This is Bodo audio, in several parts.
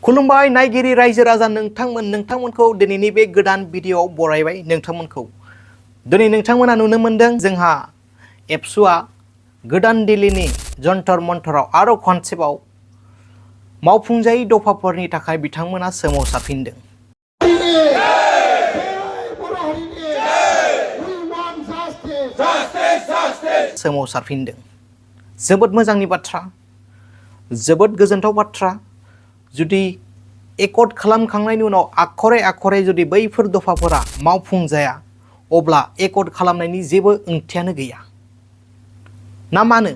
खुलुमबाय नायगिरि रायजो राजा नोंथांमोनखौ दिनैनि बे गोदान भिडिअआव बरायबाय नोंथांमोनखौ। दिनै नोंथांमोना नुनो मोनदों जोंहा एबसुआ गोदान दिल्लीनि जन्तर मन्तराव आरो खनसेबाव मावफुंजायै दफाफोरनि थाखाय बिथांमोना सोमावसारफिनदों। सोमावसारफिनदों। जोबोद मोजांनि बाथ्रा, जोबोद गोजोनथाव बाथ्रा। जुदि एकर्ड खालामखांनायनि उनाव आखरे जुदि बैफोर दफाफोरा मावफुंजाया अब्ला एकर्ड खालामनायनि जेबो ओंथियानो गैया। ना मानो?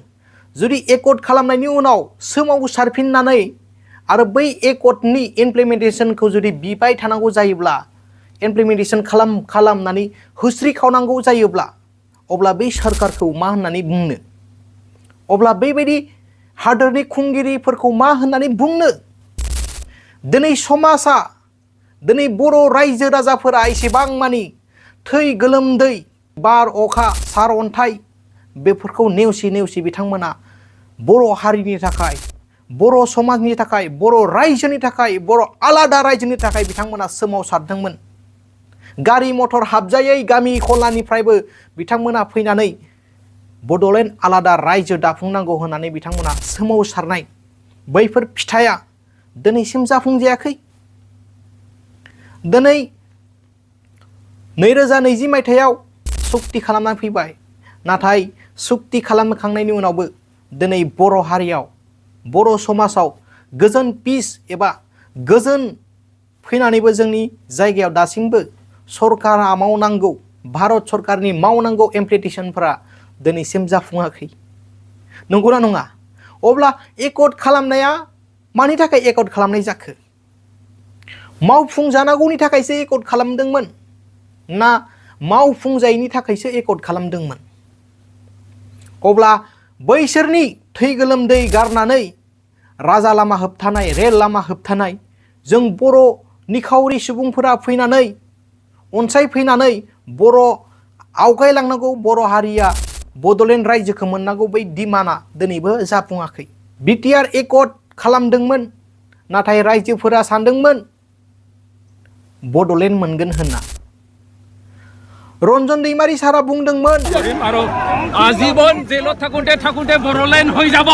जुदि एकर्ड खालामनायनि उनाव सोमावसारफिननानै आरो बै एकर्डनि इमप्लिमेन्टेसनखौ जुदि बिबाय थानांगौ जायोब्ला, इमप्लिमेन्टेसन खालामनानै होस्रिखावनांगौ जायोब्ला अब्ला बै सोरखारखौ मा होननानै बुंनो? अब्ला बेबायदि हादोरनि खुंगिरिफोरखौ मा होननानै बुंनो? दिनै समाजा, दिनै बर' रायजो राजाफोरा एसेबां मानि थै गोलोमदै बार अखा सार अन्थाइ बेफोरखौ नेवसि बिथांमोना बर' हारिनि थाखाय, बर' समाजनि थाखाय, बर' रायजोनि थाखाय, बर' आलादा रायजोनि थाखाय बिथांमोना सोमावसारदोंमोन। गारि मटर हाबजायै गामि खलानिफ्रायबो बिथांमोना फैनानै बड'लेण्ड आलादा रायजो दाफुंनांगौ होननानै बिथांमोना सोमावसारनाय बैफोर फिथाइया दिनैसिम जाफुंजायाखै। दिनै 2020 मायथाइयाव सुक्ति खालामनानै फैबाय, नाथाय सुक्ति खालामखांनायनि उनावबो दिनै बर' हारियाव, बर' समाजाव गोजोन पिस एबा गोजोन फैनानैबो जोंनि जायगायाव दासिमबो सरकारा मावनांगौ, भारत सरकारनि मावनांगौ इमप्लिमेन्टेसनफोरा दिनैसिम जाफुङाखै। नंगौना नङा? अब्ला एकर्ड खालामनाया मानि थाखाय एकर्ड खालामनाय जाखो? मावफुंजानांगौनि थाखायसो एकर्ड खालामदोंमोन ना मावफुंजायैनि थाखायसो एकर्ड खालामदोंमोन? अब्ला बैसोरनि थै गोलोमदै गारनानै राजा लामा होबथानाय, रेल लामा होबथानाय, जों बर' निखावरि सुबुंफोरा फैनानै अनसायफैनानै बर' आवगायलांनांगौ, बर' हारिया बड'लेण्ड रायजोखौ मोननांगौ, बै डिमान्डआ दिनैबो जाफुङाखै। BTR एकर्ड खालामदोंमोन, नाथाय रायजोफोरा सानदोंमोन बड'लेण्ड मोनगोन होनना। रन्जन दैमारि सारा बुंदोंमोन आजीवन जेलत थाकुंते बड'लेण्ड হৈ যাব।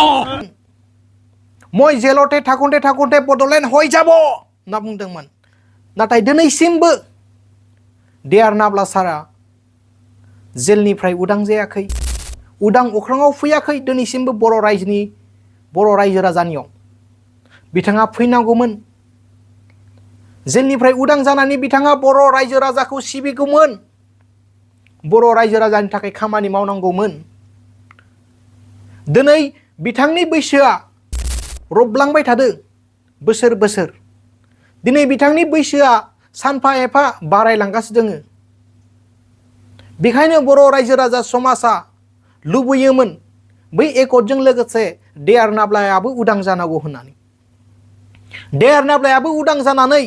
মই जेलते थाकुंते बड'लेण्ड হৈ যাব होनना बुंदोंमोन। नाथाय दिनैसिमबो DR नाब्ला सारा जेलनिफ्राय उदां जायाखै, उदां अख्राङाव फैयाखै। दिनैसिमबो बर' रायजो राजानियाव बिथाङा फैनांगौमोन। जेलनिफ्राय उदां जानानै बिथाङा बर' रायजो राजाखौ सिबिगौमोन, बर' रायजो राजानि थाखाय खामानि मावनांगौमोन। दिनै बिथांनि बैसोआ रबलांबाय थादों बोसोर बोसोर। दिनै बिथांनि बैसोआ सानफा एफा बारायलांगासिनो दङ। बेखायनो बर' रायजो राजा समाजा लुबैयोमोन बै एकर्डजों लोगोसे DR नाब्लायाबो उदां जानांगौ होननानै। DR नाब्लायाबो उदां जानानै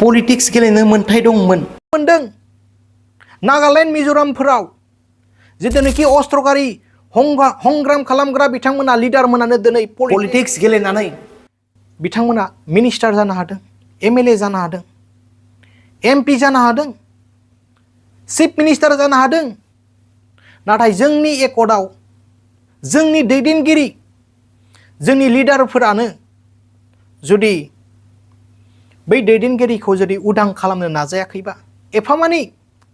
पलिटिक्स गेलेनो मोन्थाय दंमोन। मोनदों नागालेण्ड मिज'रामफोराव जितुनिखि अस्त्रकारि हंग्राम खालामग्रा बिथांमोना, लिडारमोनानो दिनै पलिटिक्स गेलेनानै बिथांमोना मिनिस्टार जानो हादों, MLA जानो हादों, MP जानो हादों, चिफ मिनिस्टार जानो हादों। नाथाय जोंनि एकर्डआव जोंनि दैदेनगिरि, जोंनि लिडारफोरानो जुदि बै दैदेनगिरिखौ जुदि उदां खालामनो नाजायाखैबा, एफामानि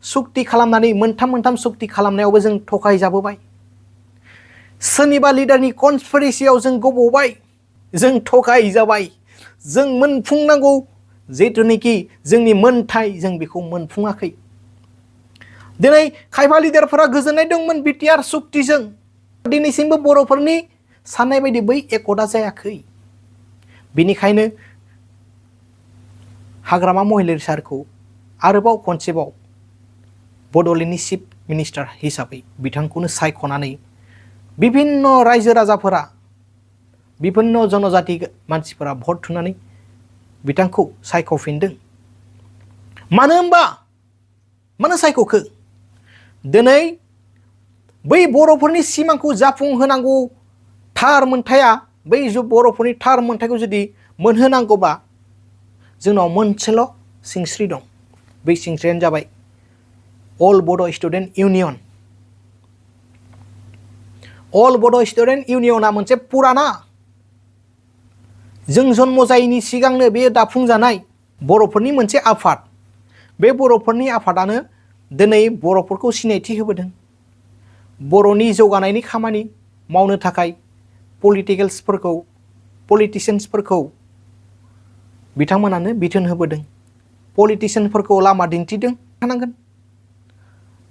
सुक्ति खालामनानै मोनथाम सुक्ति खालामनायावबो जों थगायजाबोबाय। सोरनिबा लिडारनि कनस्पिरेसियाव जों गबबाय, जों थगायजाबाय। जों मोनफुंनांगौ जिथुनिखि जोंनि मोनथाय जों बेखौ मोनफुङाखै। दिनै खायफा लिडारफोरा गोजोननाय दंमोन BTR सुक्तिजों। दिनैसिमबो बर'फोरनि साननाय बायदि बै एकर्डआ जायाखै। बेनिखायनो हाग्रामा महिलारि सारखौ आरोबाव खनसेबाव बड'लेण्डनि चिफ मिनिस्टार हिसाबै बिथांखौनो सायख'नानै बिभिन्न रायजो राजाफोरा, बिभिन्न जनजाति मानसिफोरा भट थुनानै बिथांखौ सायख'फिनदों। मानो सायख'खो? दिनै बै बर'फोरनि सिमांखौ जाफुंहोनांगौ थार मोनथाया, बै बर'फोरनि थार मोनथायखौ जुदि मोनहोनांगौबा जोंनाव मोनसेल' सिंस्रि दं बै सिंस्रियानो जाबाय अल बड' स्टुडेन्ट इउनियन अल बड' स्टुडेन्ट इउनियना मोनसे पुराना जों जन्म जायैनि सिगांनो बे दाफुंजानाय बर'फोरनि मोनसे आफाद बे बर'फोरनि आफादानो दिनै बर'फोरखौ सिनायथि होबोदों बर'नि जौगानायनि खामानि मावनो थाखाय पलिटिशियान्सफोरखौ बिथांमोनानो बिथोन होबोदों पलिटिशियानफोरखौ लामा दिन्थिदों थानांगोन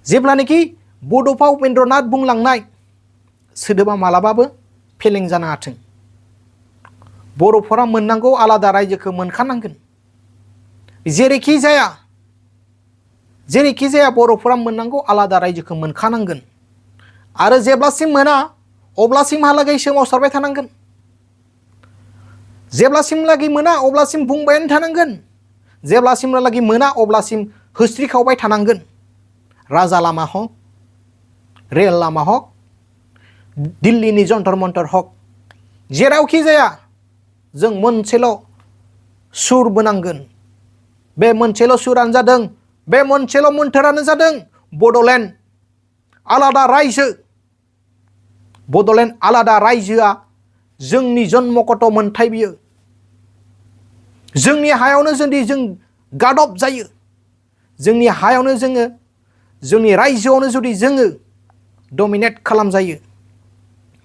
जेब्लानोखि बड'फा उपेन्द्रनाथ बुंलांनाय सोदोबा मालाबाबो फेलें जानो हाथों बर'फोरा मोननांगौ आलादा रायजोखौ मोनखानांगोन जेरैखि जाया बर'फोरा मोननांगौ आलादा रायजोखौ मोनखानांगोन आरो जेब्लासिम मोना अब्लासिमहालागै सोमावसारबाय थानांगोन जेब्लासिमलागै मोना अब्लासिम बुंबायानो थानांगोन जेब्लासिमहालागै मोना अब्लासिम होस्रिखावबाय थानांगोन राजा लामा हक रेल लामा हक दिल्लीनि जन्तर मन्तर हक जेरावखि जाया जों मोनसेल' सुर बोनांगोन बे मोनसेल' सुरानो जादों बे मोनसेल' मोन्थोरानो जादों बड'लेण्ड आलादा रायजो बड'लेण्ड आलादा रायजोआ जोंनि जन्मगत मोन्थाय बियो जोंनि हायावनो जुदि जों गादब जायो जोंनि हायावनो जोङो जोंनि रायजोआवनो जुदि जोङो डमिनेट खालामजायो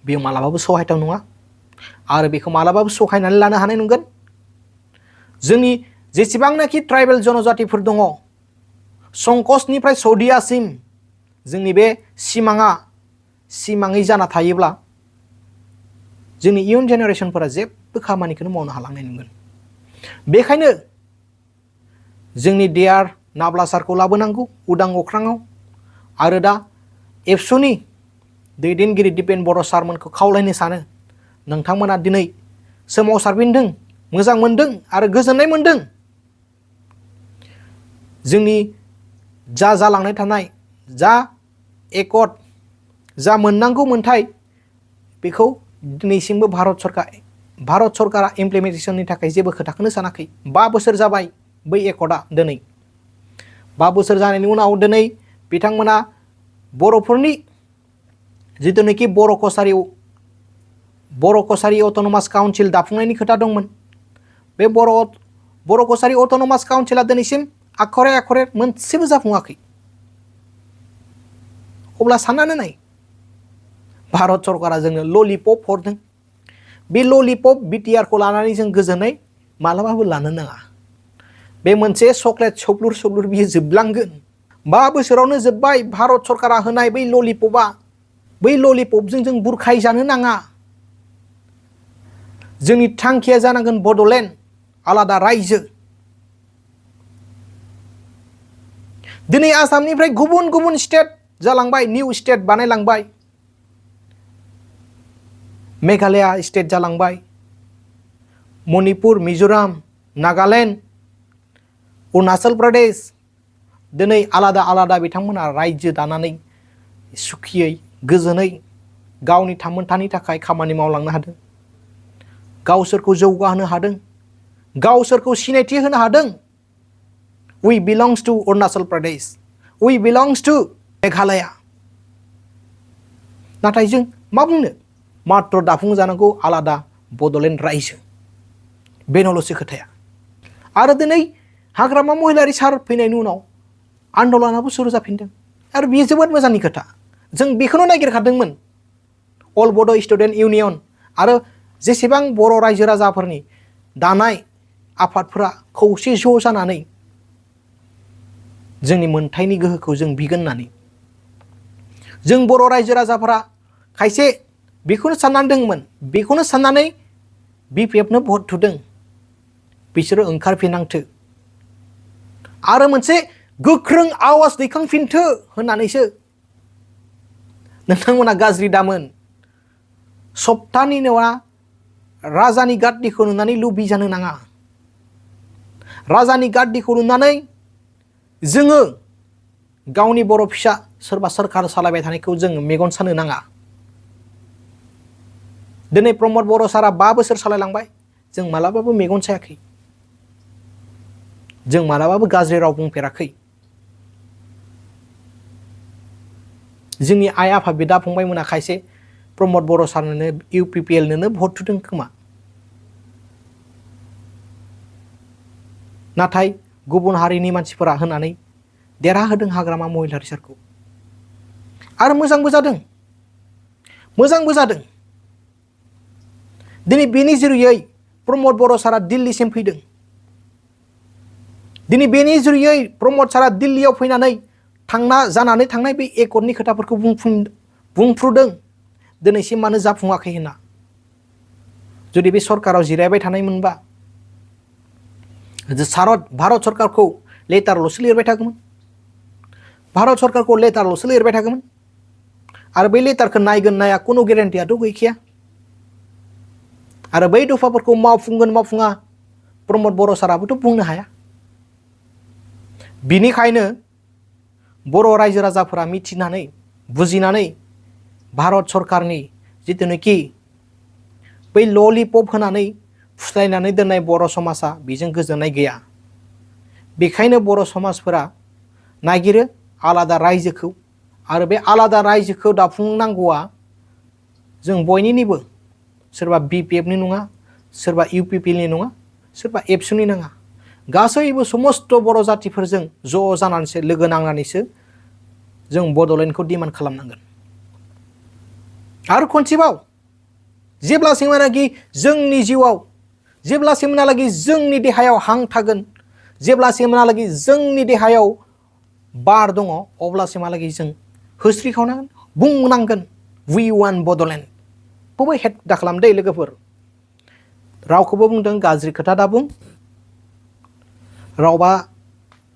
बेयो मालाबाबो सहायथाव नङा आरो बेखौ मालाबाबो सहायनानै लानो हानाय नंगोन जोंनि जेसेबांनाखि ट्राइबेल जनजातिफोर दङ संकसनिफ्राय सदियासिम जोंनि बे सिमाङै जाना थायोब्ला जोंनि इयुन जेनेरेसनफोरा जेबो खामानिखौनो मावनो हालांनाय नंगोन बेखायनो जोंनि डिआर नाब्ला सारखौ लाबोनांगौ उदां अख्राङाव आरो दा एबसुनि दैदेनगिरि दिपेन बर' सारमोनखौ खावलायनो सानो नोंथांमोना दिनै सोमावसारफिनदों मोजां मोनदों आरो गोजोननाय मोनदों जोंनि जा जालांनाय थानाय जा एकर्ड जा मोननांगौ मोन्थाय बेखौ दिनैसिमबो भारत सरकारा इमप्लिमेन्टेसननि थाखाय जेबो खोथाखौनो सानाखै 5 बोसोर जाबाय बै एकर्डआ दिनै 5 बोसोर जानायनि उनाव दिनै बिथांमोना बर'फोरनि जिथुनाखि बर' कसारि अट'नमास काउन्सिल दाफुंनायनि खोथा दंमोन बे बर' कसारि अट'नमास काउन्सिला दिनैसिम आखरे मोनसेबो जाफुङाखै अब्ला साननानै नाय भारत सरकारा जोंनो ललिपप हरदों बे ललिपप BTR खौ लानानै जों गोजोननाय मालाबाबो लानो नाङा बे मोनसे चक्लेट सब्लुर बियो जोबलांगोन 5 बोसोरावनो जोब्बाय भारत सरकारा होनाय बै ललिपपजों जों बुरखाय जानो नाङा जोंनि थांखिया जानांगोन बड'लेण्ड आलादा रायजो दिनै आसामनिफ्राय गुबुन स्टेट जालांबाय निउ स्टेट बानायलांबाय मेघालया स्टेट जालांबाय मणिपुर मिजोराम नागालेण्ड अरुणाचल प्रदेश दिनै आलादा बिथांमोना रायजो दानानै सुखियै गोजोनै गावनि थामोनथानि थाखाय खामानि मावलांनो हादों गावसोरखौ जौगाहोनो हादों गावसोरखौ सिनायथि होनो हादों We belongs to Arunachal Pradesh. We belongs to Meghalaya. नाथाय जों मा बुंनो मात्र दाफुंजानांगौ आलादा बड'लेण्ड रायजो बेनोल'सो खोथाया आरो दिनै हाग्रामा महिलारि सार फैनायनि उनाव आन्दलनाबो सुरु जाफिनदों आरो बेयो जोबोद मोजांनि खोथा जों बेखौनो नागिरखादोंमोन अल बड' स्टुडेन्ट इउनियन आरो जेसेबां बर' रायजो राजाफोरनि दानाय आफादफोरा खौसे ज' जानानै जोंनि मोन्थायनि गोहोखौ जों बिगोन होननानै जों बर' रायजो राजाफोरा खायसे बेखौनो साननानै दंमोन बेखौनो साननानै BPFनो भट थुदों बिसोरो ओंखारफिननांथो आरो मोनसे गोख्रों आवाज दैखांफिनथो होननानैसो नोंथांमोना गाज्रि दामोन सप्तानि नङा राजानि गाद्दिखौ नुनानै लुबि जानो नाङा राजानि गाद्दिखौ नुनानै जोङो गावनि बर' फिसा सोरबा सोरखार सालायबाय थानायखौ जों मेगन सानो नाङा दिनै प्रमद बर' सारा 5 बोसोर सालायलांबाय जों मालाबाबो मेगन सायाखै जों मालाबाबो गाज्रि राव बुंफेराखै। जोंनि आइ आफा बिदा फंबायमोना खायसे प्रमद बर' सारनोनो UPPL नोनो भट होदों खोमा। नाथाय गुबुन हारिनि मानसिफोरा होनानै देरहाहोदों हाग्रामा महिलारी सारखौ। आरो मोजांबो जादों। मोजांबो जादों। दिनै बेनि जुरियै प्रमद बर' सारा दिल्लीसिम फैदों। दिनै बेनि जुरियै प्रमद सारा दिल्लीयाव फैनानै जानानै थांनाय बे एकर्डनि खोथाफोरखौ बुंफ्रुदों दिनैसिम मानो जाफुङाखै होनना। जुदि बे सरकाराव जिरायबाय थानायमोनबा भारत सरकारखौ लेटारल'सो लिरबाय थागौमोन। भारत सरकारखौ लेटारल'सो लिरबाय थागौमोन। आरो बै लेटारखौ नायगोन नाया कुनु गेरेन्टियाथ' गैखाया। आरो बै दफाफोरखौ मावफुंगोन मावफुङा प्रमद बर' साराबोथ' बुंनो हाया। बिनिखायनो बर' रायजो राजाफोरा मिथिनानै बुजिनानै भारत सरकारनि जिथुनाखि बै ललिपप होनानै फुस्लायनानै दोननाय बर' समाजा बेजों गोजोननाय गैया। बेखायनो बर' समाजफोरा नागिरो आलादा रायजोखौ। आरो बे आलादा रायजोखौ दाफुंनांगौआ जों बयनिनिबो सोरबा BPFनि नङा, सोरबा UPPLनि नङा, सोरबा एबसुनि नङा। गासैबो समस्त बर' जातिफोरजों ज' जानानैसो लोगो नांनानैसो जों बड'लेण्डखौ डिमान्ड खालामनांगोन। आरो खनसेबाव जेब्लासिमहालागि जोंनि जिउआव जेब्लासिमहालागि जोंनि देहायाव हां थागोन, जेब्लासिमहालागि जोंनि देहायाव बार दङ अब्लासिमहालागि जों होस्रिखावनांगोन, बुंनांगोन वी वान बड'लेण्ड। बबे हेड दा खालामदै लोगोफोर। रावखौबो बुंदों गाज्रि खोथा दा बुं।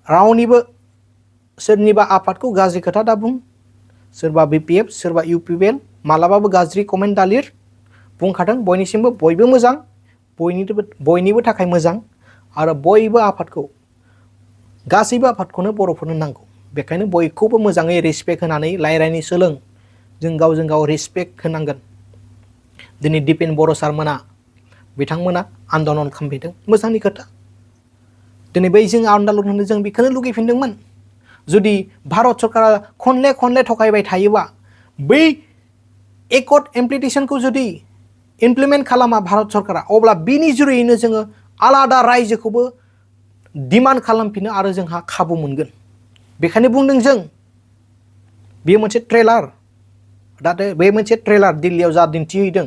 रावनिबो सोरनिबा आफादखौ गाज्रि खोथा दा बुं। सोरबा BPF सोरबा UPPL मालाबाबो गाज्रि कमेन्ट दा लिर। बुंखादों बयनिसिमबो बयबो मोजां, बयनिबो थाखाय मोजां। आरो बयबो आफादखौ गासैबो आफादखौनो बर'फोरनो नांगौ। बेखायनो बयखौबो मोजाङै रेसपेक्ट होनानै रायज्लायनो सोलों। जों गावजों गाव रेसपेक्ट होनांगोन। दिनै दिपेन बर' सारमोना बिथांमोना आन्दलन खालामफैदों मोजांनि खोथा। दिनै बै जों आन्दलन होनो जों बेखौनो लुगैफिनदोंमोन। जुदि भारत सरकारा खनले थगायबाय थायोबा बै एकर्ड एप्लिकेशनखौ जुदि इमप्लिमेन्ट खालामा भारत सरकारा अब्ला बिनि जुरियैनो जोङो आलादा रायजोखौबो डिमान्ड खालामफिनो आरो जोंहा खाबु मोनगोन। बेखायनो बुंदों जों बेयो मोनसे ट्रेलार। दा बे मोनसे ट्रेलार दिल्लीयाव जा दिन्थिहैदों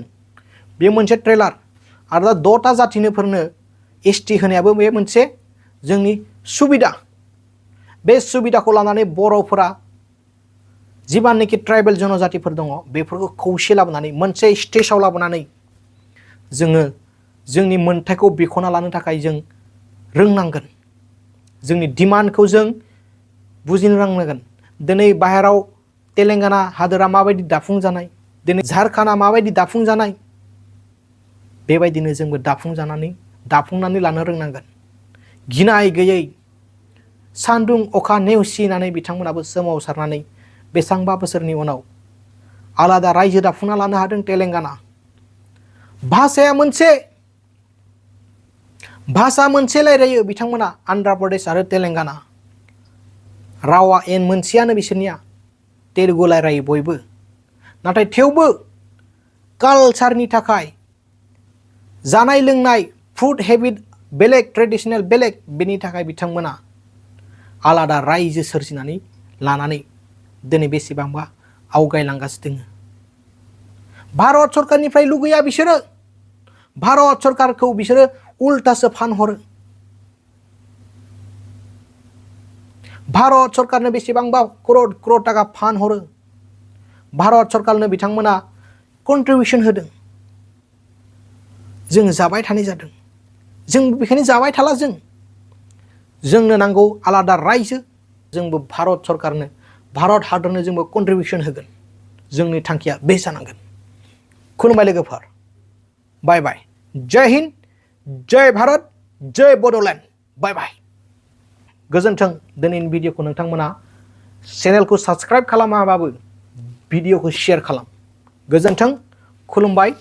बे मोनसे ट्रेलार। आरो दा 6टा जातिनोफोरनो ST होनायाबो बे मोनसे जोंनि सुबिदा। बे सुबिदाखौ लानानै बर'फोरा जिमानखि ट्राइबेल जनजातिफोर दङ बेफोरखौ खौसे लाबोनानै मोनसे स्टेजाव लाबोनानै जोङो जोंनि मोन्थायखौ बिख'ना लानो थाखाय जों रोंनांगोन। जोंनि डिमान्डखौ जों बुजिनो रोंनांगोन। दिनै बाहेराव तेलेंगाना हादोरा माबायदि दाफुंजानाय, दिनै झारखान्डआ माबायदि दाफुंजानाय, बेबायदिनो जोंबो दाफुंनानै लानो रोंनांगोन। गिनाय गैयै सान्दुं अखा नेवसिनानै बिथांमोनाबो सोमावसारनानै बेसांबा बोसोरनि उनाव आलादा रायजो दाफुंना लानो हादों तेलेंगाना। भाषा मोनसे रायलायो बिथांमोना आन्ध्र प्रदेश आरो तेलेंगाना। रावा मोनसेयानो बिसोरनिया तेलुगु रायलायो बयबो। नाथाय थेवबो कालचारनि थाखाय जानाय लोंनाय फुड हेबिट बेलेग ट्रेडिशनेल बेलेग बेनि थाखाय बिथांमोना आलादा रायजो सोरजिनानै लानानै दिनै बेसेबांबा आवगायलांगासिनो दङ। भारत सरकारनिफ्राय लुगैया बिसोरो। भारत सरकारखौ बिसोरो उल्टासो फानहरो। भारत सरकारनो बेसेबांबा करोड़ थाखा फानहरो। भारत सरकारनो बिथांमोना कन्ट्रिबिउसन होदों। जों जाबाय थानाय जादों। जों बेखायनो जाबाय थाला जों। जोंनो नांगौ आलादा रायजो। जोंबो भारत सरकारनो भारत हादरनो जोंबो कन्ट्रिबिउसन होगोन। जोंनि थांखिया बे जानांगोन। खुलुमबाय लोगोफोर। बाय बाय। जय हिन्द, जय भारत, जय बड'लेण्ड। बाय बाय। गोजोन्थों। दिनैनि भिडिअखौ नोंथांमोना चेनेलखौ साबस्क्राइब खालामाबाबो भिडिअखौ शेयार खालाम। गोजोन्थों। खुलुमबाय।